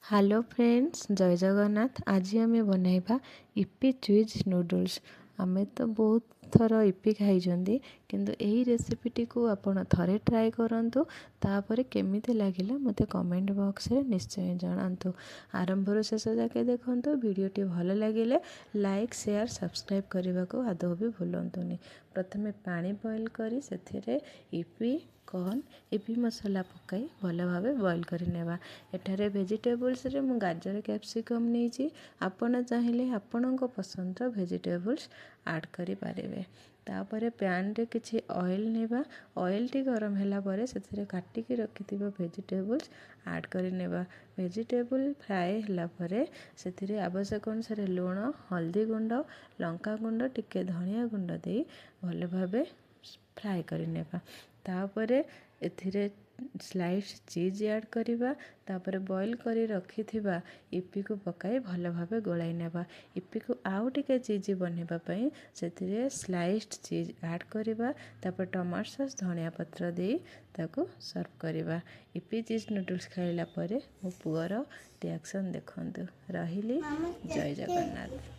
Hello friends, ଜୟ ଜଗନ୍ନାଥ। ଆଜି ଆମେ ବନାଇବା ଇପି ଚିଜ୍ ନୁଡ଼ଲ୍ସ। ଆମେ ତ ବହୁତ ଥର ଇପି ଖାଇଛନ୍ତି, କିନ୍ତୁ ଏହି ରେସିପିଟିକୁ ଆପଣ ଥରେ ଟ୍ରାଏ କରନ୍ତୁ, ତାପରେ କେମିତି ଲାଗିଲା ମୋତେ କମେଣ୍ଟ ବକ୍ସରେ ନିଶ୍ଚୟ ଜଣାନ୍ତୁ। ଆରମ୍ଭରୁ ଶେଷ ଯାକେ ଦେଖନ୍ତୁ। ଭିଡ଼ିଓଟି ଭଲ ଲାଗିଲେ ଲାଇକ୍, ସେୟାର, ସବସ୍କ୍ରାଇବ୍ କରିବାକୁ ଆଦୌ ବି ଭୁଲନ୍ତୁନି। ପ୍ରଥମେ ପାଣି ବଏଲ୍ କରି ସେଥିରେ ଇପି କର୍ନ, ଇପି ମସଲା ପକାଇ ଭଲ ଭାବେ ବଏଲ୍ କରିନେବା। ଏଠାରେ ଭେଜିଟେବୁଲ୍ସରେ ମୁଁ ଗାଜର, କ୍ୟାପ୍ସିକମ୍ ନେଇଛି। ଆପଣ ଚାହିଁଲେ ଆପଣଙ୍କ ପସନ୍ଦର ଭେଜିଟେବୁଲ୍ସ ଆଡ଼୍ କରିପାରିବେ। ତାପରେ ପ୍ୟାନ୍ରେ କିଛି ଅଏଲ୍ ନେବା। ଅଏଲ୍ଟି ଗରମ ହେଲା ପରେ ସେଥିରେ କାଟିକି ରଖିଥିବା ଭେଜିଟେବୁଲ୍ସ ଆଡ଼୍ କରିନେବା। ଭେଜିଟେବୁଲ୍ ଫ୍ରାଏ ହେଲା ପରେ ସେଥିରେ ଆବଶ୍ୟକ ଅନୁସାରେ ଲୁଣ, ହଳଦୀ ଗୁଣ୍ଡ, ଲଙ୍କା ଗୁଣ୍ଡ, ଟିକେ ଧନିଆ ଗୁଣ୍ଡ ଦେଇ ଭଲ ଭାବେ ଫ୍ରାଏ କରିନେବା। ତାପରେ ଏଥିରେ ସ୍ଲାଇସ୍ ଚିଜ୍ ଆଡ଼୍ କରିବା। ତାପରେ ବଏଲ୍ କରି ରଖିଥିବା ଇପିକୁ ପକାଇ ଭଲ ଭାବେ ଗୋଳାଇ ନେବା। ଇପିକୁ ଆଉ ଟିକେ ଚିଜି ବନେଇବା ପାଇଁ ସେଥିରେ ସ୍ଲାଇସ୍ଡ ଚିଜ୍ ଆଡ଼୍ କରିବା। ତାପରେ ଟମାଟୋ ସସ୍, ଧନିଆ ପତ୍ର ଦେଇ ତାକୁ ସର୍ଭ କରିବା। ଇପି ଚିଜ୍ ନୁଡ଼ଲ୍ସ ଖାଇଲା ପରେ ମୋ ପୁଅର ରିଆକ୍ସନ୍ ଦେଖନ୍ତୁ। ରହିଲି, ଜୟ ଜଗନ୍ନାଥ।